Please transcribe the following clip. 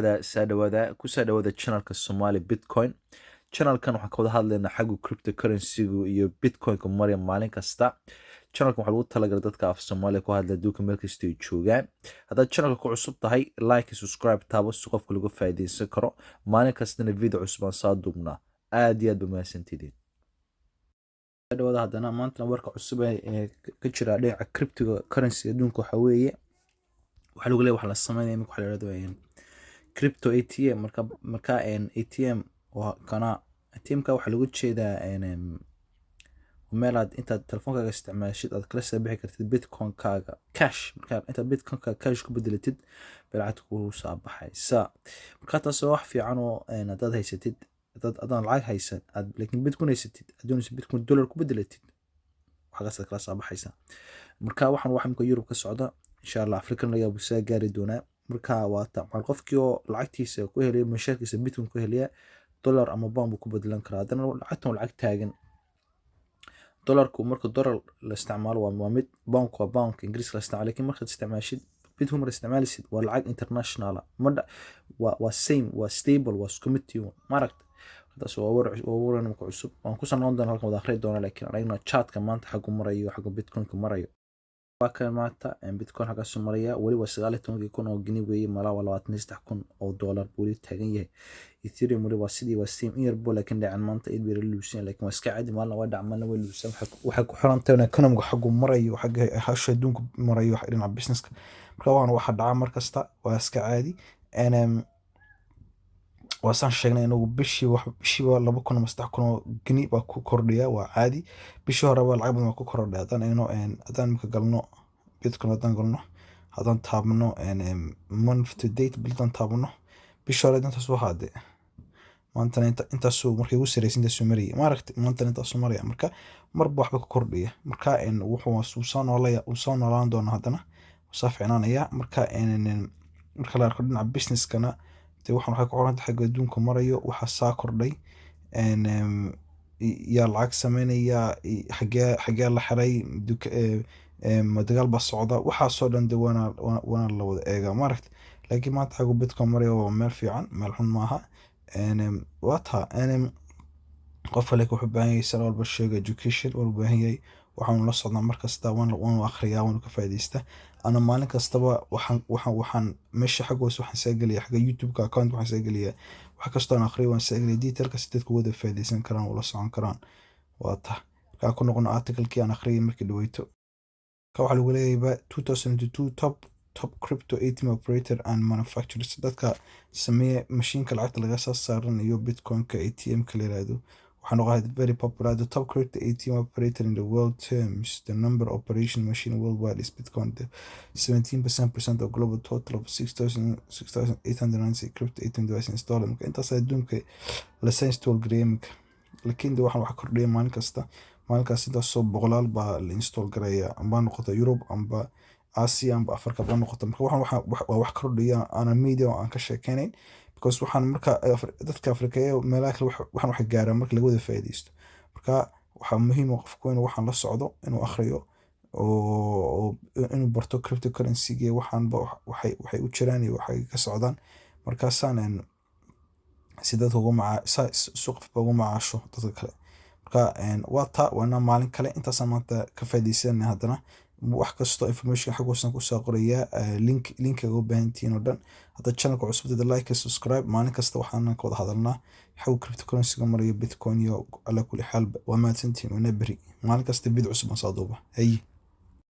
Saa dhawaada, kusoo dhawaada channelka Somali Bitcoin. Channelkan waxaan ka wada hadlaynaa xagga cryptocurrency-gu iyo bitcoin-ka maraya maalin kasta. Channelkan waxaa lagu talagalay dadka af Soomaaliya ku hadla adduunka meel kasta ay joogaan. Haddaad channelka ku cusub tahay, like, subscribe taabo si qofka lagu faa'iidaysan karo. Maalin kastana video cusub aan soo duubnaa. Aad iyo aad ba mahadsantidiin. Dhawaada haddana. Maantana warka cusub ee ka jira dhinaca cryptocurrency adduunka waxaa weeye, waxaa lagu leeyahay waxa la sameynaya imika waxa la yidhahdo crypto ATM. Marka ATM waa kana. ATM-ka waxaa lagu jeedaa meel aad intaad telefoonkaaga isticmaashid aad kala soo bixi kartid bitcoin-kaaga cash. Marka intaad bitcoin-kaaga cash ku bedelatid bay lacagta kugu soo baxaysa. Marka taas waa wax fiican oo haddaad haysatid, haddaad adaan lacag haysan aad laakiin bitcoin haysatid, aad doonaysid bitcoin dollar ku bedelatid, waxaas kala soo baxaysa. Marka waxaan wax imika Yurub ka socda, insha Allah Afrikan laga yaabo saa gaari doonaa. Marka waa ta qofkii oo lacagtiisa ku helaya, mushaarkiisa bitcoin ku helaya, dollar ama pound buu ku bedelan karaa. Haddana lacagtan waa lacag taagan. Dollarku marka dollar la isticmaalo waa mid, poundku waa poundka Ingiriiska la isticmaalo, laakiin markaad isticmaashid bitcoin, markaad isticmaalisid, waa lacag international ah. Ma waa same, waa stable, waa isku mid tiiwan maaragta. Taas waa war imika cusub. Waan ku noqon doonaa halkan, wada akhri doonaa, laakiin anagna chartka maanta xaggu marayo, xaggu bitcoin-ka marayo waa kan. Maanta bitcoin xaggaasu maraya weli waa 19,000 oo gini weeye, malaa waa $23,000 buu weli taagan yahay. Ethereum weli waa sidii, waa same, in yar bo laakiin dhacan maanta id bay luusan, laakiin waa iska caadi. Maalin waa dhac, maalin way luusan. Waxay ku xiran tahay economiga xaggu marayo, xagga hasha adduunku marayo dhinaca businesska. Marka waan waxa dhaca mar kasta waa iska caadi. Waa saan sheegnay inagu, bishii wax bishiiba 2,000 ama 3,000 oo gini baa ku kordhaya, waa caadi. Bishii horeba lacag badan baa ku kordhay. Haddaan eegno, haddaan imika galno bitcoin, haddaan galno, haddaan taabno month to date, bildan taabno, bishii hore intaas waxaa de maantana intaasuu markay ugu sarreysay intaasuu marayay, maaragtay? Maantana intaasuu maraya. Marka marba waxba ka kordhaya. Marka wuxuu uu soo noolaya, uu soo noolaan doonaa, haddana wuu soo fiicnaanaya. Marka marka la arko dhinaca businesskana dee waxaan waxay ku qoran tahay xagga adduunka marayo, waxa saa kordhay, yaa lacag sameynaya, xagee la xiray, ma dagaal baa socda, waxaasoo dhan de waana la wada eegaa, maaragtay? Laakiin maanta xaggu bitcoin marayo waa meel fiican, meel xun maaha. Waa taa. Qof kale wuxuu u baahan yahay, sana walba sheego, education wuu u baahan yahay. Waxaanu la socnaa mar kasta, waanu akhriyaa, waanu ka faa'iidaystaa. Ana maalin kastaba waxaan meesha xagga hoose waxaan soo geliyaa, xagga YouTube-ka account waxaan soo geliyaa wax kastoo aan akhriyo, waan soo geliyaa detailka si dadku wada faa'iidaysan karaan, ula socon karaan. Waa ta. Markaa ku noqono article-kii aan akhriyay markii dhaweyto. Ka waxaa lagu leeyahay 2022 top crypto ATM operator and manufacturers, dadka sameeya mashiinka lacagta laga soo saaranayo bitcoin-ka ATM-ka la yiraahdo, waxaa noqon very popular. The top crypto ATM operator in the world terms the number operation machine worldwide is Bitcoin, the 17% of global total of 6,890 crypto ATM devices installed. Marka intaas adduunka la install gareeyay iminka. Laakiin de waxaan wax kordhiya maalin kasta. Maalin kasta intaasoo boqolaal baa la install gareeya, amba noqoto Europe, amba Asia, amba Africa ba noqoto. Marka waxaan waa wax kordhiya aanan media oo aan ka sheekeynayn, because waxaan marka dadka Afrika ee meelaha kale waxaan wax gaaraan marka laga wada faa'iidaysto. Marka waxaa muhiim ah qofku inuu waxaan la socdo, inuu akhriyo oo inuu barto cryptocurrency iyo waxaanba waxay u jiraan iyo waxay ka socdaan. Markaasaan si dadka ugu maca si qofba ugu macaasho dadka kale. Marka waa taa. Waana maalin kale. Intaasaan maanta ka faa'iidaysanay. Haddana wax kasto information xagga hoose kusoo qorayaa, linkiga u baahan tihiin oo dhan. Hadda channelka cusub dada, like, subscribe. Maalin kasta waxaan ka wada hadalnaa xagga cryptocurrency marayo, bitcoin iyo ala kulli xaal. Waa mahadsantihiin. Wana beri maalin kasta vid cusub aan soo duuba. Haye.